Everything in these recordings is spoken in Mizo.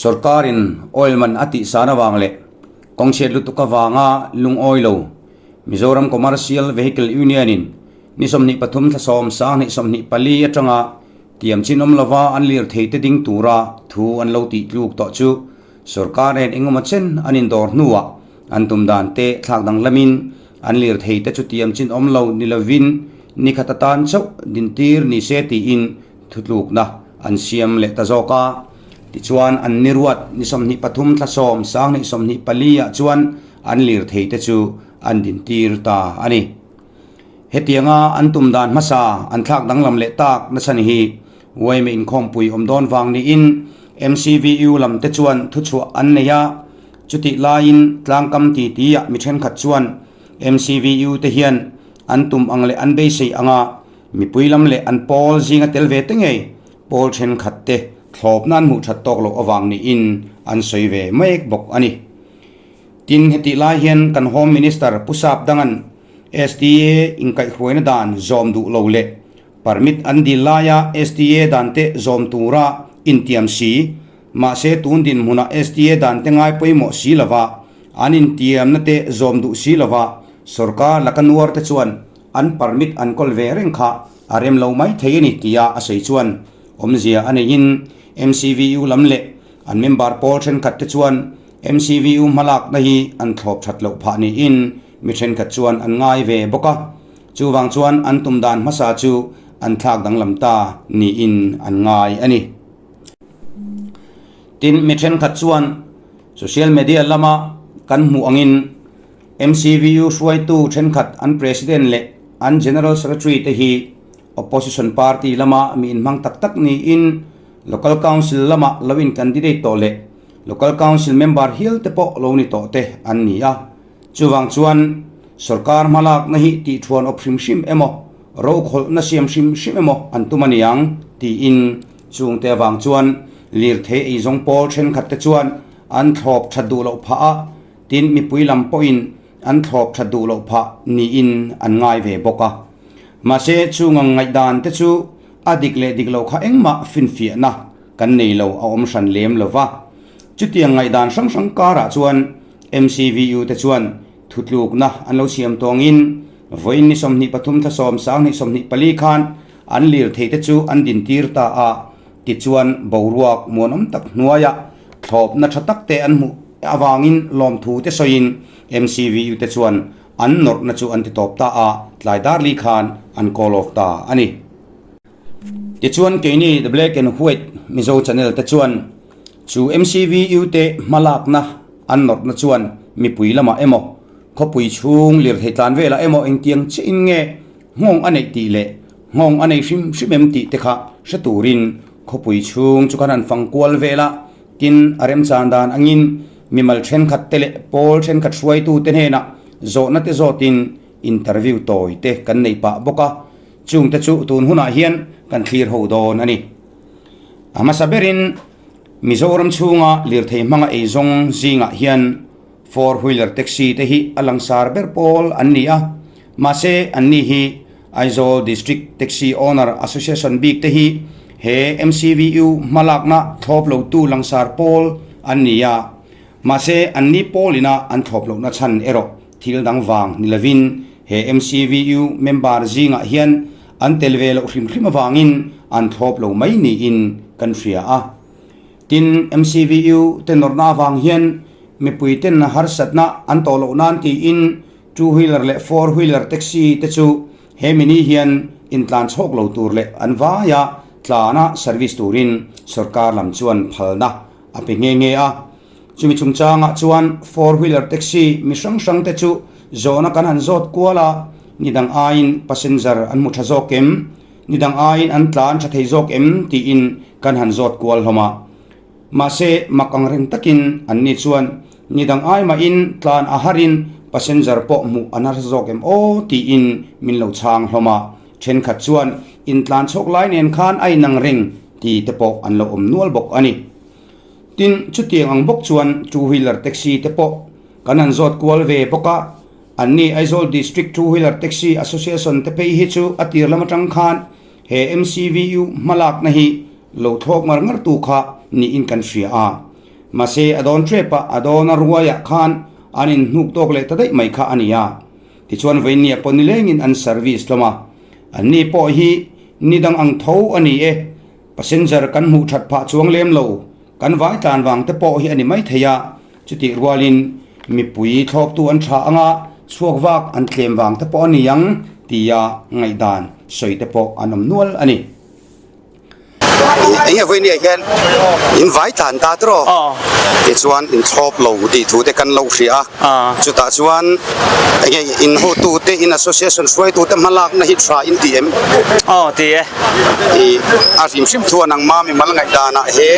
Sorkarin oil man a tihsan avang leh kawng chhiat lutuk avanga lungawi lo Mizoram Commercial Vehicle Union-in ni 23 thla 10 sang 24 atanga tiam chin awm lova an lirthei te ding tura thu an lo tih tluk tawh chu sorkar nen engemaw chen an indawr hnuah an tum dan te thlak danglamin an lirthei te chu tiam chin awm lo ni lovin ni khat atan chauh dintir ni se tiin thutlukna an siam leh ta zawk a. Tichuan an ni ruat ni 23 thla 10 sang 24 ah chuan an lirthei te chu an dintir ta a ni. Hetianga an tum dan hmasa an thlak danglam leh tak nachhan hi YMA inkhawmpui awm dawn vang niin MCVU lam te chuan thuchhuah an nei a, chutih laiin tlangkam titi ah mi thenkhat chuan MCVU te hian an tum ang leh an beisei anga mipui lam leh an pawl zinga tel ve te ngei pawl thenkhat te thlawpna an hmuh that tawk loh avang niin an sawi ve mek bawk a ni. Tin, hetih lai hian kan Home Minister Pu Sap Danga'n STA inkaihhruaina dan zawm duh lo leh permit an dil laia STA dan te zawm tura intiam si, mahse tun dinhmunah STA dan te ngai pawimawh si lova an intiamna te zawm duh si lova sorkar laka nuar te chuan an permit an kawl ve reng kha a rem lo mai thei a ni tia a sawi chuan awmzia a neiin MCVU lam leh an member pawl thenkhat te chuan MCVU hmalakna hi an thlawp that loh phah niin mi thenkhat chuan an ngai ve bawk a, chuvang chuan an tum dan hmasa chu an thlak danglam ta niin an ngai a ni. Tin, mi thenkhat chuan social media lama kan hmuh angin MCVU hruaitu thenkhat an President leh an General Secretary te hi Opposition party lama mi inhmang tak tak niin Local Council lama lo in candidate tawh leh Local Council member hial te pawh lo ni tawh te an ni a. Chuvang chuan sorkar hmalakna hi tihthuan awp hrim hrim emaw, rokhawlhna siam hrim hrim emaw an tum a niang tiin chungte avang chuan lirthei eizawng pawl thenkhat te chuan an thlawp that duh loh phah a, tin mipui lam pawhin an thlawp that duh loh phah niin an ngai ve bawk a. Mahse chungang ngaihdan te chu a dik leh dik loh kha engmah finfiahna kan nei lo a awm hran lem lo va. Chutiang ngaihdan hrang hrang karah chuan MCVU te chuan thutlukna an lo siam tawngin vawiin ni 23 thla 10 sang hnih 24 khan an lirthei te chu an dintir ta a, tichuan boruak muanawm tak hnuaiah thlawpna tha tak te an hmuh avangin lawmthu te sawiin MCVU te chuan an nawrhna chu an ti tawp ta a, tlai dar li khan an call off ta a ni. Tichuan keini The Black and White Mizo Channel te chuan chu MCVU te hmalakna an nawrhna chuan mipui lamah emaw, khawpui chhung lirthei tlan velah emaw engtiang chiahin nge nghawng a neih tih leh nghawng a nei hrim hrim em tih te kha hre turin khawpui chhung chu khan an fang kual vel a, tin a remchan dan angin mimal thenkhat te leh pawl thenkhat hruaitu te hnenah zawhna te zawtin interview tawi te kan nei pah bawk a, chungte chu tun hunah hian kan thlir ho dawn a ni. A hmasa berin Mizoram chhunga lirthei hmanga eizawng zingah hian four wheeler taxi te hi a langsar ber pawl an ni a, mahse anni hi Aizawl District Taxi Owner Association bik te hi he MCVU hmalakna thlawp lotu langsar pawl an ni a, mahse anni pawlina an thlawp lohna chhan erawh thil dang vang ni lovin he MCVU member zingah hian an tel ve loh hrim hrim avangin an thlawp lo mai niin kan hria a. Tin, MCVU te nawrhna avang hian mipui ten harsatna an tawh loh nan tiin two wheeler leh four wheeler taxi te chu he mini hian intlan chhawk lo tur leh an vaia tlana service turin sorkar lam chuan phalna a pe nghe nghe a. Chumi chungchangah chuan four wheeler taxi mi hrang hrang te chu zawhna kan han zawt kual a, ni dang aiin passenger an hmu tha zawk em? Ni dang aiin an tlan tha thei zawk em? tiin kan han zawt kual hlawm a. Mahse, mak ang reng takin anni chuan ni dang ai mahin tlan a harin passenger pawh hmuh an harsa zawk em aw tiin min lo chhang hlawm a. Thenkhat chuan intlan chhawk lai nen khan a inang reng ti te pawh an lo awm nual bawk a ni. Tin, chutiang ang bawk chuan two wheeler taxi te pawh kan han zawt kual ve bawk a. Anni Aizawl District Two Wheeler Taxi Association te phei hi chu a tir lam atang khan he MCVU hmalakna hi lo thlawk ngar ngar tu kha niin kan hria a. Mahse a dawn ṭep a, a dawn a ruaiah khan an inhnuk tawk leh ta daih mai kha a ni a. Tichuan vawinia pawh nilengin an service hlawm a. Anni pawh hi ni dang ang tho a ni e. Passenger kan hmuh ṭhat phah chuang lem lo. Kan vai tlan vang te pawh hi a ni mai thei a. Chutih rualin mipui thlawptu an ṭha anga chhuak vak an tlem vang te pawh a ni ang tia ngaihdan sawi te pawh an awm nual a ni. Enge vawinia hian in vai tlan ta tawh tichuan in thlawp lo tih thu te kan lo hria a, chutah chuan enge in hotu te in association hruaitu te hmalakna hi tha in ti em? Aw ti e. I a hrim hrim thu a nangma mimal ngaihdanah he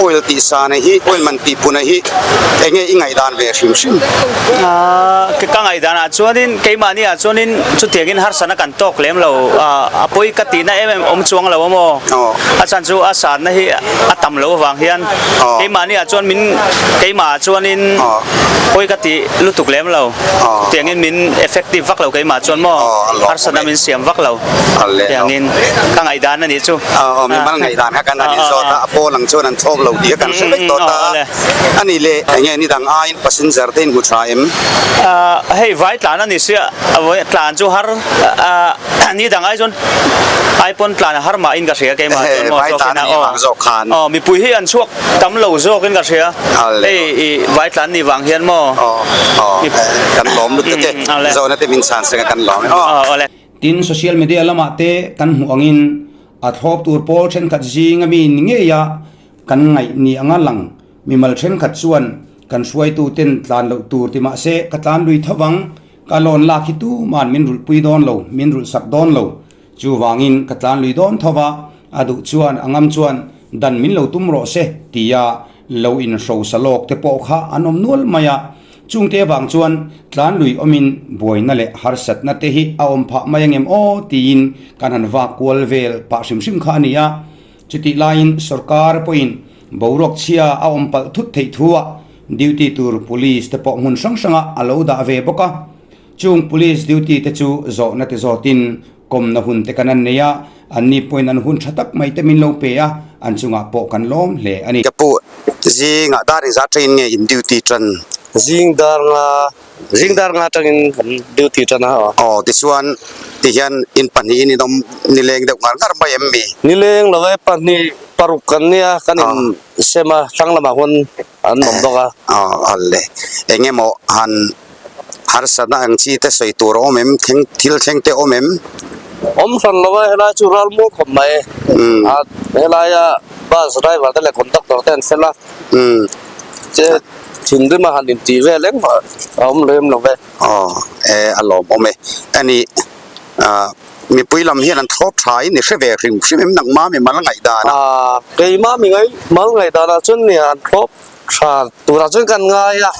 oil tih sana hi oil man tih puna hi enge i ngaihdan ve hrim hrim? Ka ngaihdanah chuanin keimahniah chuanin chutiangin harsatna kan tawk lem lo a pawi ka tihna em em awm chuang lo a maw? A chhan chu a sanna hi a tam lo avang hian keimahniah chuan min keimahah chuanin pawi ka ti lutuk lem lo chutiangin min effective vak lo keimah chuan maw harsatna min siam vak lo. Tiangin ka ngaihdan a nih chu. Aw mimal ngaihdan kha kan han inzawt a, a pawl ang chuan an chhawp lo tih kha kan hre vek tawh ta a. A nih leh enge ni dang aiin passenger te in hmu tha em? Hei vai tlan a ni sia, tlan chu har ni dang ai chuan ai pawn tlan a har mahin ka hria keimah chuan maw zawk in a aw mipui hi an chhuak tam lo zawk in ka hria hei i vai tlan ni vang hian maw. Kan lawm lutuk e, zawhna te min chhan seng a kan lawm e aw. Tin, social media lamah te kan hmuh angin a thlawp tur pawl thenkhat zinga mi ni ngeia kan ngaih ni anga lang. Mimal thenkhat chuan kan hruaitu ten tlan loh tur ti mah se ka tlan lui tho vang, ka loan lak hi tuman min rulhpui dawn lo, min rulhsak dawn lo. Chuvangin ka tlan lui dawn tho va, a duh chuan a ngam chuan dan min lo tum rawh se tia lo inhrosa lawk te pawh kha an awm nual mai a. Chungte avang chuan tlan lui awmin buaina leh harsatna te hi a awm phah mai angem aw tiin kan han vak kual vel pah hrim hrim kha a ni a. Chutih laiin sorkar pawhin boruak chhia a awm palh thut theih thuah duty tur police te pawh hmun hrang hrangah a lo dah ve bawk a. Chung police duty te chu zawhna te zawtin kawmna hun te kan an nei a, anni pawhin an hun tha tak mai te min lo pe a, an chungah pawh kan lawm hle a ni. Ka pu, zingah dar inzah atangin nge in duty tan? Zing dar nga, zing dar nga atangin kan duty tan a. Aw, tichuan tihian in pahnihin in awm nileng deuh ngar ngar mai em mi? Nileng lo e, pahnih paruk kan nia, kan in sem a, thlang lamah huan an awm bawk a. Aw, ale, eng emaw han Harsatna ang chi te sawi tur a awm em? Thleng thil thleng te awm em? Awm hran lo a, helai chu ral mual khawp mai. A helaia bus driver te leh conductor te an fel a, che thinrim a han intih vel engmah a awm lem lo ve. Aw, e a lawmawm e. Ani mipui lam hian an thlawp tha in i hre ve hrim hrim em nangma mi mal ngaihdan a? Keima mi mal ngaihdan ah chuan nia an thlawp Tha turah chuan kan ngai a,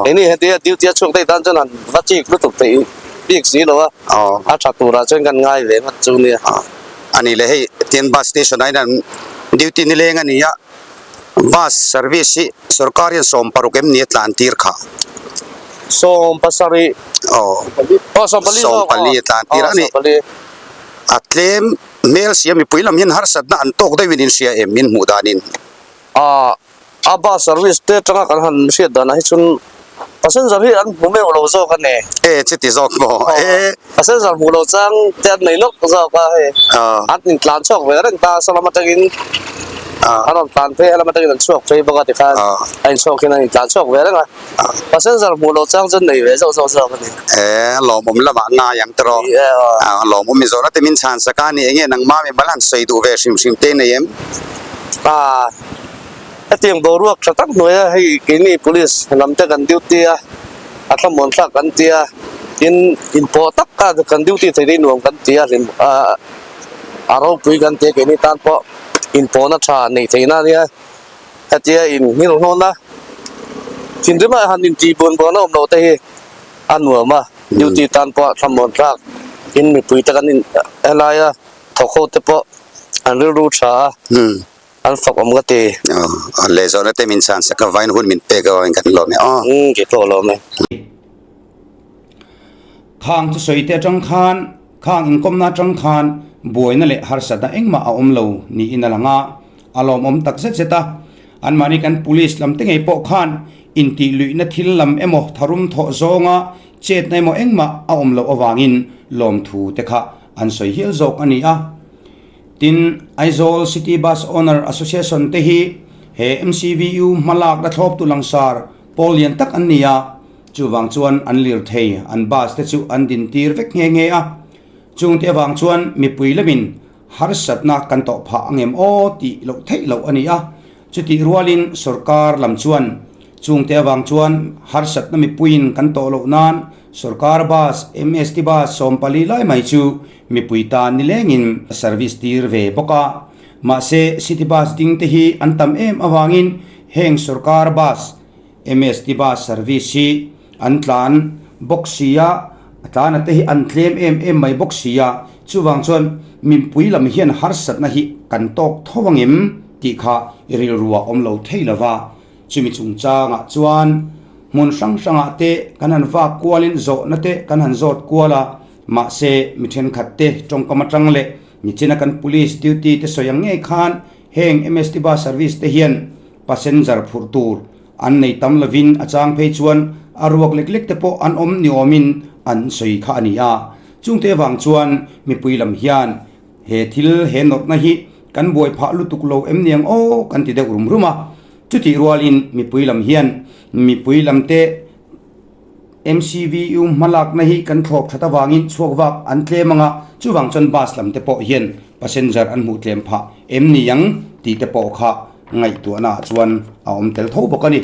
engni hetia duty a chhuak daih tan chuan han va chik lutuk theih bik si lo a, a tha turah chuan kan ngai ve ngawt chu nia. A ni le hei tian bus station ah hian an duty nileng a ni a, bus service hi sorkar hian 16 em ni a tlan tir khah? 17. Aw 14 a tlan tir a ni. A tlem hmel sia mipui lam hian harsatna an tawk deuhin in hria em min hmuh danin? A a bus service te atanga kan han hriat danah hi chuan passenger hi an hmu meuh lo zawk a ni. E chuti zawk maw e. Passenger hmu lo chang te an nei nawk zawk a hei an intlan chhuak ve reng ta saw lam atangin an rawn tlan phei a helam atangin an chhuak phei bawk a tikhan a inchhuak hian an intlan chhuak ve reng a passenger hmu lo chang chu an nei ve zawk zawk zawk a ni. E lawmawm lamah ngai ang tawh lawmawm i zawhna te min chhan sak a ni enge nangmah mi mal han sawi duh ve hrim hrim te nei em? A, hetiang boruak tha tak hnuaia hei keini police lam te kan duty a, a thlamuan thlak kan ti a, tin inpawh tak a kan duty thei te hi nuam kan ti a hlim a, a ropui kan ti a keini tan pawh inpawhna tha neih theihna ania hetia in nghilh hnawna thinrim ah han intih buan buan a awm loh te hi a nuam a, duty tan pawh a thlamuan thlak tin mipui te kan in helaia. Thawk ho te pawh an rilru tha a, an fak awm ka ti. Aw, leh zawhna te min chhan sak a, vain hun min pek a kan lawm e aw. Umm, kei pawh ka lawm e. Khang thusawi te atang khan, khang inkawmna atang khan buaina leh harsatna engmah a awm lo niin a lang a, a lawmawm tak zet zet a. Anmahni kan police lam te ngei pawh khan intih luihna thil lam emaw tharum thawh zawnga chetna emaw engmah a awm loh avangin lawmthu te kha an sawi hial zawk a ni a. Tin, Aizawl City Bus Owner Association te hi he MCVU hmalakna thlawptu langsar pawl lian tak an ni a, chuvang chuan an lirthei an bus te chu an dintir vek nghe nghe a. Chungte avang chuan mipui lamin harsatna kan tawh phah angem aw tih loh theih loh a ni a, chutih rualin sorkar lam chuan chungte avang chuan harsatna mipuiin kan tawh loh nan sorkar bus MST bus 40 lai mai chu mipui tan nilengin service tir ve bawk a, mahse city bus ding te hi an tam em avangin heng sorkar bus MST bus service hi an tlan bawk si a, a tlana te hi an tlem em em mai bawk si a, chuvang chuan mipui lam hian harsatna hi kan tawk tho angem tih kha i rilruah awm lo thei lo va, chumi chungchangah chuan hmun hrang hrangah te kan han vak kualin zawhna te kan han zawt kual a, mahse mi thenkhat te tawngkam atang leh nichina kan police duty te sawi ang ngei khan heng MST bus service te hian passenger phurh tur An nei tam lovin a chang phei chuan a ruak lek lek te pawh an awm ni awmin an sawi kha a ni a. Chungte avang chuan mipui lam hian he thil he nawrhna hi kan buai phah lutuk lo em niang aw kan ti deuh rum rum a. Chutih rualin mipui lam hian mipui lam te MCVU hmalakna hi kan thlawp that avangin chhuak vak an tlem ang a, chuvang chuan bus lam te pawh hian passenger an hmuh tlem phah em ni ang tih te pawh kha ngaihtuahna ah chuan a awm tel tho bawk a ni.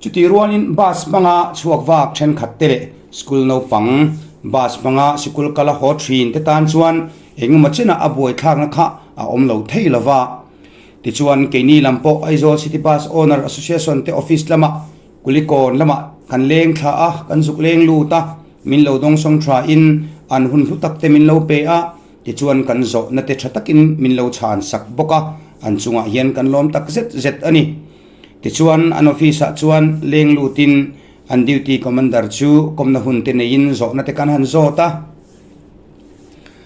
Chutih rualin bus hmanga chhuak vak thenkhat te leh school naupang bus hmanga sikul kal a haw thin te tan chuan engemaw chenah a buaithlakna kha a awm lo thei lo va. Tichuan keini lam pawh Aizawl City Bus Owner Association te office lamah Kulikawn lamah kan leng thla a, kan zuk leng lut a, min lo dawngsawng tha in an hun hlu tak te min lo pe a, tichuan kan zawhna te tha takin min lo chhan sak bawk a, an chungah hian kan lawm tak zet zet a ni. Tichuan an office ah chuan leng lut in an duty commander chu kawmna hun te neiin zawhna te kan han zawt a.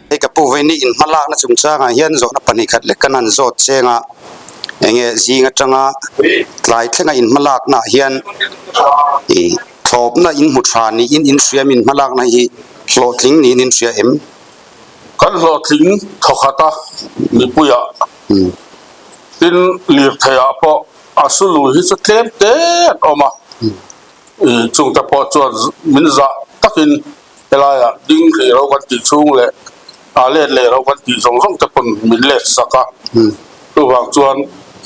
Hei ka pu Veni in hmalakna chungchangah hian zawhna 2 khat lek kan han zawt cheng a, enge zing atanga tlai thlenga in hmalakna ah hian ih thlawpna in hmu tha niin in hria em in hmalakna hi hlawhtling niin in hria em? Kan hlawhtling thawkhat a mipuiah tin lirtheiah pawh a sulu hi chu tlem te an awm a, ih chungte pawh chuan min zah takin Helaiah ding hlei ro kan tih chhung leh a let leh ro kan tih zawng zawng te pawn min let sak a. Chuvang chuan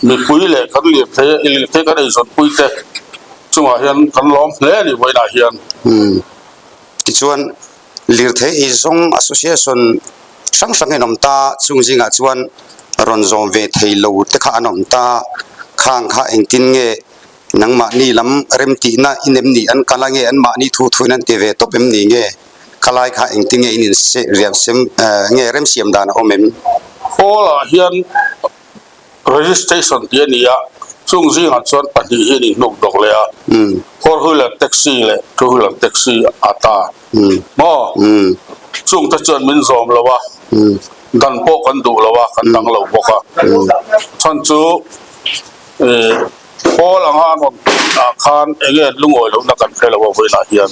mipui leh kan lirthei lirthei kan eizawnpui te chungah hian kan lawm hle a ni vawiinah hian. Tichuan lirthei eizawng association hrang hrang in awm ta, chung zingah chuan rawn zawm ve thei lo te kha an awm ta, khang kha engtin nge Nangmahni lam remtihna in em ni an kal a nge anmahni thu thuin an ti ve tawp em ni nge khalai kha engtin nge in inriam sem nge remsiam dan a awm em? Hall ah hian registration tih a ni a, chung zingah chuan pahnih hi an inhnuk dawk leh a, four wheeler taxi leh two wheeler taxi a ta maw? Chungte chuan min zawm lo a, dan pawh kan duh lo a, kan dang lo bawk a, chhan chu Paul anga an rawn ah khan enge lungawi lohna kan hre lo a vawiinah hian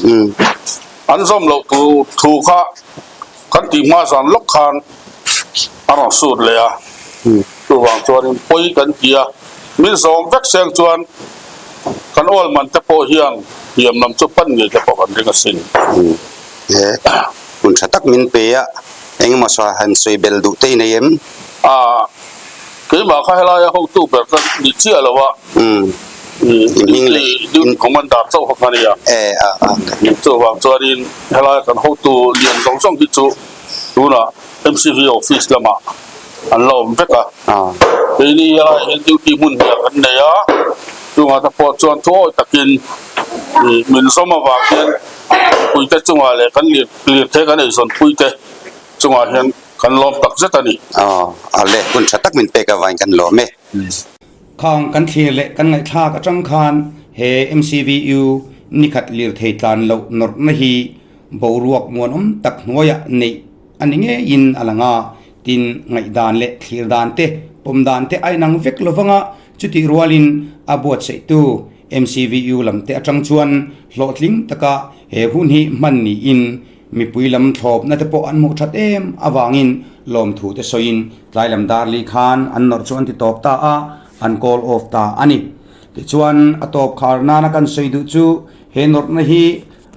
an zawm loh tur thu kha kan tih hma zan lawk khan a rawn sut leh a, chuvang chuanin pawi kan ti a, min zawm vek seng chuan kan awl man te pawh hian hliam lam chu pan ngei te pawh kan ring asin. He hun tha tak min pe a, engemaw saw han sawi bel duh te i nei em? A. Keimah kha helaia hotu ber ka ni chiah lo a, duty commander chauh kha ka ni a, chuvang chuanin helaia kan hotu lian zawng zawng hi chu tunah MCV office lamah an la awm vek a, keini helaiah hian duty hmun hnial kan nei a, chungah te pawh chuan thuawi takin min zawm avang hian mipuite chungah leh kan lirthei kan eizawnpuite chungah hian Kan lawm tak zet a ni. Aw, a le, hun tha tak min pek avain kan lawm e. Khang kan thlir leh kan ngaihthlak atang khan he MCVU nikhat lirthei tlan loh nawrhna hi boruak muanawm tak hnuaiah neih a ni ngeiin a lang a, tin ngaihdan leh thlir dan te, pawm dan te a inang vek lovanga. Chutih rualin a buatsaihtu MCVU lamte atang chuan hlawhtling taka he hun hi hman niin mipui lam thlawpna te pawh an hmuh that em avangin lawmthu te sawiin tlai lam dar li khan an nawrh chu an ti tawp ta a, an call off ta a ni. Tichuan a tawp khar nana kan sawi duh chu he nawrhna hi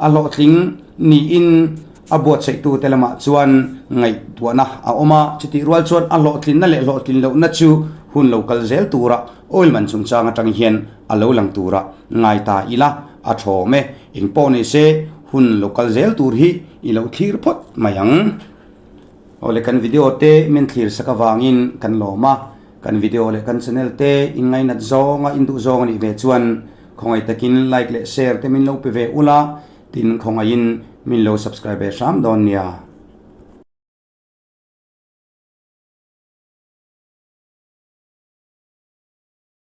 A hlawhtling niin a buatsaihtute lamah chuan ngaihtuahna a awm a, chutih rual chuan a hlawhtlinna leh hlawhtlin lohna chu hun lo kal zel tura oil man chungchang atang hian a lo lang tura ngai ta ila a thawm e. Engpawh nei se hun lo kal zel tur hi i lo thlir phawt mai ang. Awle kan video te min thlir sak avangin kan lawm a, kan video leh kan channel te in ngainat zawnga in duh zawng a nih ve chuan Khawngaih takin like leh share te min lo pe ve ula, tin khawngaihin min lo subscribe ve hram dawn nia.